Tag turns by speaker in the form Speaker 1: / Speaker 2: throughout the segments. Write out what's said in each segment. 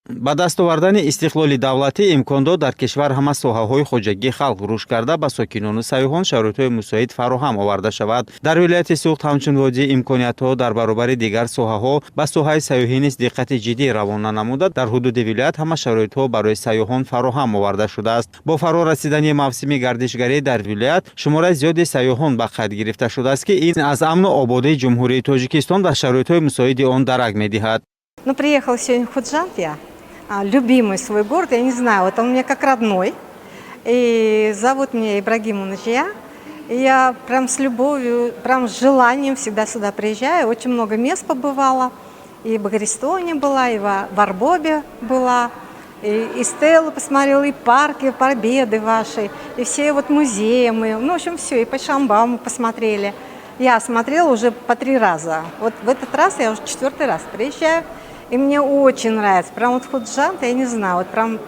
Speaker 1: Ба даст овардани истиқлоли давлатӣ имкон дод, дар кишвар ҳама соҳаҳои хоҷагии халқ рушд карда, ба сокинону сайёҳон шароитҳои мусоид фароҳам оварда шавад. Дар вилояти Суғд ҳамчун водии имкониятҳо, дар баробари дигар соҳаҳо ба соҳаи сайёҳӣ низ диққати ҷиддӣ равона намуда, дар ҳудуди вилоят ҳама шароитҳо барои сайёҳон фароҳам оварда шудааст. Бо фаро расидани мавсими гардишгарӣ дар вилоят шумораи зиёди сайёҳон ба қайд гирифта шудааст, ки ин аз амну ободии Ҷумҳурии Тоҷикистон ва шароитҳои мусоиди он дарак медиҳад.
Speaker 2: Ну, приехала сегодня в Худжанд я, любимый свой город, я не знаю, вот он мне как родной. И зовут меня Ибрагимова Наджия. И я прям с любовью, прям с желанием всегда сюда приезжаю. Очень много мест побывала. И в Багристоне была, и в Арбобе была, и стелу посмотрела, и парки Победы вашей, и все вот музеи мы. Ну, в общем, все, и по Шамбаму посмотрели. Я смотрела уже по три раза. Вот в этот раз я уже четвертый раз приезжаю. И мне очень нравится. Прям вот Худжанд, я не знаю, вот прям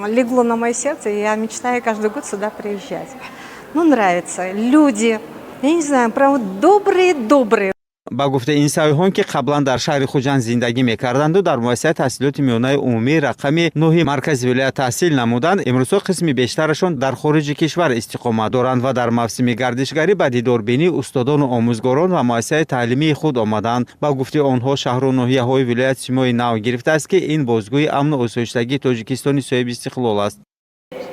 Speaker 2: легло на мое сердце, и я мечтаю каждый год сюда приезжать. Ну, нравится. Люди, я не знаю, прям вот добрые-добрые.
Speaker 1: Ба гуфтаи ин сайёҳон, ки қаблан дар шаҳри Хуҷанд зиндагӣ мекарданду дар муассисаи таҳсилоти миёнаи умумии рақами 9-и маркази вилоят таҳсил намуданд, имрӯзҳо қисми бештарашон дар хориҷи кишвар истиқомат доранд ва дар мавсими гардишгарӣ ба дидорбинии устодону омӯзгорон ва муассисаи таълимии худ омаданд. Ба гуфтаи онҳо, шаҳру ноҳияҳои вилоят симои нав гирифтааст, ки ин бозгӯи амну осоиштагии Тоҷикистони соҳиби истиқлол аст.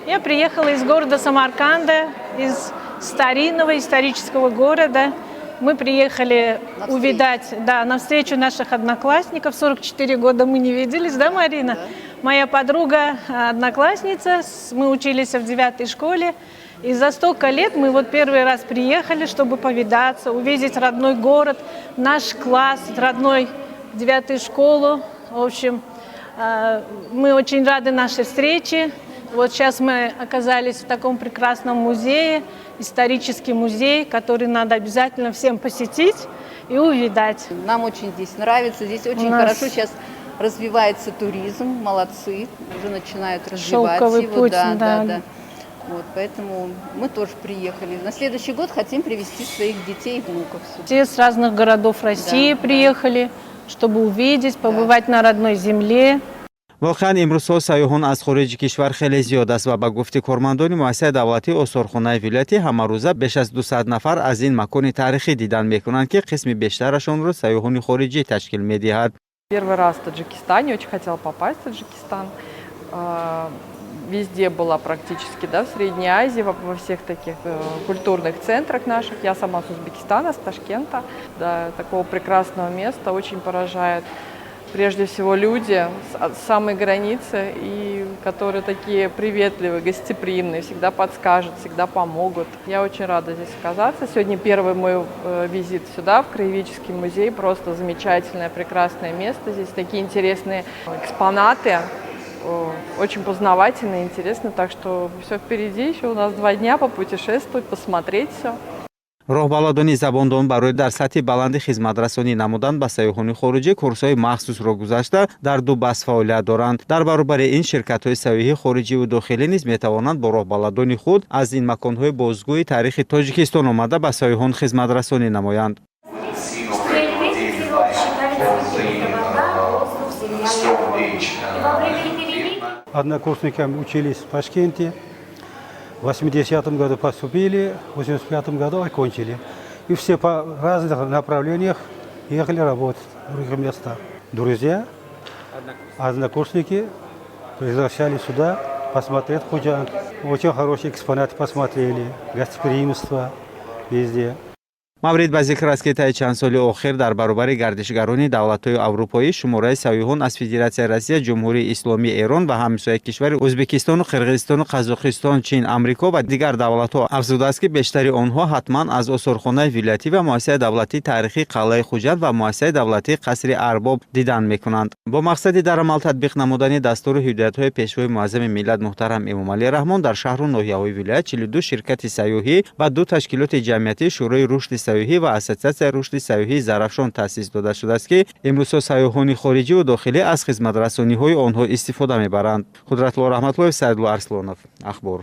Speaker 3: Я приехала из города Самарканда, из старинного исторического города. Мы приехали
Speaker 4: На
Speaker 3: увидать, да, на встречу наших одноклассников. 44 года мы не виделись, да, Марина?
Speaker 4: Да.
Speaker 3: Моя подруга, одноклассница, мы учились в девятой школе. И за столько лет мы вот первый раз приехали, чтобы повидаться, увидеть родной город, наш класс, родной девятую школу. В общем, мы очень рады нашей встрече. Вот сейчас мы оказались в таком прекрасном музее, исторический музей, который надо обязательно всем посетить и увидать.
Speaker 4: Нам очень здесь нравится. Здесь очень
Speaker 3: У нас
Speaker 4: хорошо сейчас развивается туризм. Молодцы. Уже начинают развивать
Speaker 3: Шелковый
Speaker 4: его.
Speaker 3: путь,
Speaker 4: да,
Speaker 3: да.
Speaker 4: Да. Вот, поэтому мы тоже приехали. На следующий год хотим привезти своих детей и внуков сюда.
Speaker 3: Все с разных городов России приехали, чтобы увидеть, побывать на родной земле.
Speaker 1: Воқеан, имрӯзҳо сайёҳон аз хориҷи кишвар хеле зиёд аст ва ба гуфти кормандони муассисаи давлатии осорхонаи вилоятӣ, ҳамарӯза беш аз 200 нафар аз ин макони таърихӣ дидан мекунанд, ки қисми бештарашонро сайёҳони хориҷӣ ташкил медиҳад.
Speaker 5: Первый раз в Таджикистане, очень хотела попасть в Таджикистан. Везде была практически, да, в Средней Азии, во всех таких культурных центрах наших. Я сама с Узбекистана, с Ташкента. Да, такого прекрасного места очень поражает. Прежде всего люди от самой границы, и которые такие приветливые, гостеприимные, всегда подскажут, всегда помогут. Я очень рада здесь оказаться. Сегодня первый мой визит сюда, в Краеведческий музей. Просто замечательное, прекрасное место. Здесь такие интересные экспонаты, очень познавательно и интересно. Так что все впереди, еще у нас 2 дня попутешествовать, посмотреть все.
Speaker 1: Роҳбаладони забондон барои дар сатҳи баланди хизматрасонӣ намудан ба сайёҳони хориҷӣ курсҳои махсусро гузашта, дар ду баст фаъолият доранд. Дар баробари ин, ширкатҳои сайёҳии хориҷиву дохилӣ низ метавонанд бо роҳбаладони худ аз ин маконҳои бозгӯи таърихи Тоҷикистон омада, ба сайёҳон хизматрасонӣ намоянд.
Speaker 6: Что элементы природы считали цветы. Это вода, воздух, земля и огонь. И во время переменки
Speaker 7: Однокурсниками учились в Ташкенте. В 80-м году поступили, в 85-м году окончили. И все по разных направлениях ехали работать в других местах. Друзья, однокурсники приглашали сюда посмотреть Худжанд. Очень хорошие экспонаты посмотрели, гостеприимство везде.
Speaker 1: Маврид ба зикр аст, ки таи чанд соли охир дар баробари гардишгарони давлатҳои аврупоӣ шумораи сайёҳон аз Федератсияи Россия, Ҷумҳурии Исломии Эрон ва ҳамсоя кишвари Ӯзбекистону Қирғизистону Қазоқистон, Чин, Амрико ва дигар давлатҳо афзудааст, ки бештари онҳо ҳатман аз осорхонаи вилоятӣ ва муассисаи давлатии таърихии қалъаи Хуҷанд ва муассисаи давлатии қасри Арбоб дидан мекунанд. Бо мақсади дар амал татбиқ намудани дастуру ҳидоятҳои Пешвои муаззами миллат муҳтарам Эмомалӣ Раҳмон, дар шаҳру ноҳияҳои вилоят 42 ширкати сайёҳӣ ва ду ташкилоти ҷамъиятӣ, Шӯрои рушди сайёҳӣ ва Ассотсиатсияи рушди сайёҳии Зарафшон, таъсис дода шудааст, ки имрӯзҳо сайёҳони хориҷиву дохилӣ аз хизматрасониҳои онҳо истифода мебаранд. Қудратулло Раҳматуллоев, Саидулло Арслонов, Ахбор.